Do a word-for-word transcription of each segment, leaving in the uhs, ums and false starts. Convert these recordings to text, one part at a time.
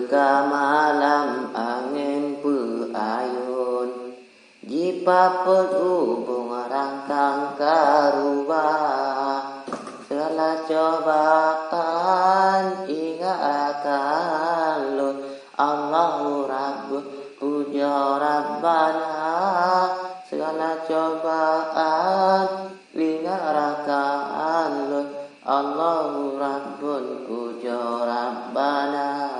Ka malam angén peuayôn, jipapot ubông rangkang ka rubah. Segala cobaan ingat rakan lôn, Allahu Rabbun pujoe Rabbana. Segala cobaan ingat rakan lôn, Allahu Rabbun pujoe Rabbana.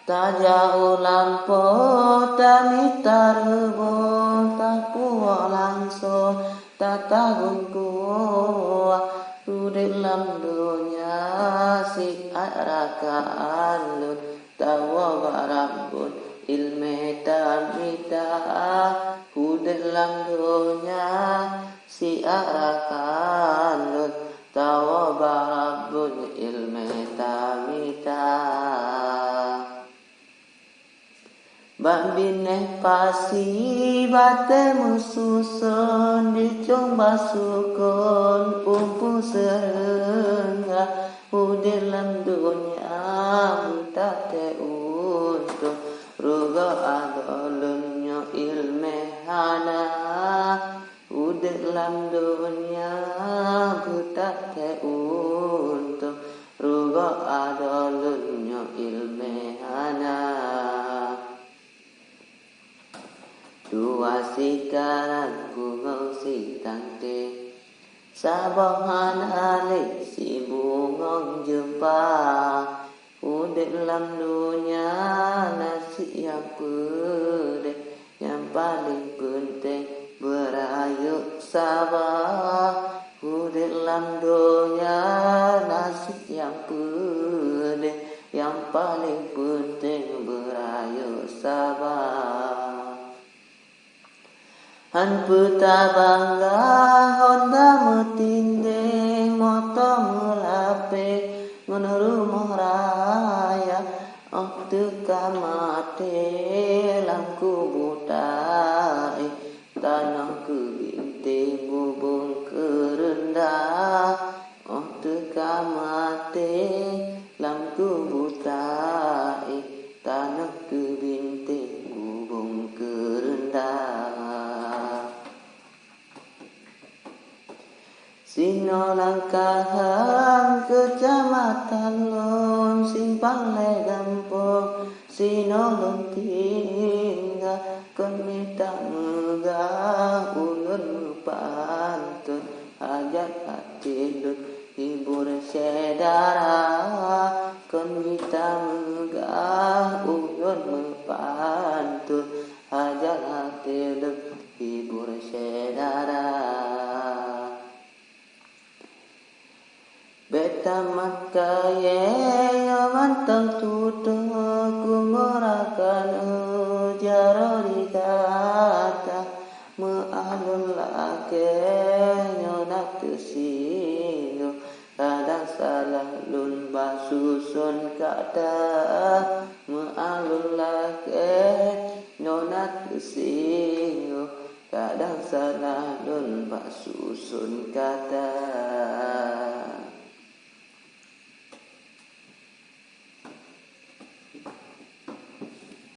Tajak u lampôh, tamita reubông, tapuwoe langsông, tataguen kuah. Udép lam donya siat rakan lôn, tawoe bak Rabbun ileumèe tamita. Udép lam donya siat rakan lôn, tawoe bak Rabbun ileumèe tamita. Bak binéh pasi batée meususon, dicong basukon umpung seureungga. Udép lam donya meutatée untông, rugoe adoe lôn nyoe ileumèe hana. Udép lam donya meutatée untông, rugoe adoe lôn nyoe ileumèe hana. Dua sikarang ku ngon sitangke, saboh hana lé sibungong jeumpa. Udép lam donya na sit nyang peudeh, nyang paleng peunteng beurayeuk saba. Udép lam donya na sit nyang peudeh, nyang paleng peunteng beurayeuk saba. Han peue tabangga honda meutindeng, moto meulapeh ngon rumoh raya. Óh teuka maté lam kubu taéh, tanoh keu bintéh bubông keu reundah. Óh teuka maté lam kubu taéh, tanoh keu bintéh bubông keu reundah. Sinoe langkahan keucamatan lôn, simpang lhée gampông sinoe lôn tinggai. Kon mita meugah ulôn meupantôn, hajat até lôn hibur syedara. Kon mita meugah ulôn meupantôn, hajat até lôn hibur syedara. Bék tamat kayée nyoe mantong tutoe, kumoe rakan jaroe di gata. Meuah lôn lakée nyoe na teusinggung, kadang salah lôn bak suson kata. Meuah lôn lakée nyoe na teusinggung, kadang salah lôn bak suson kata.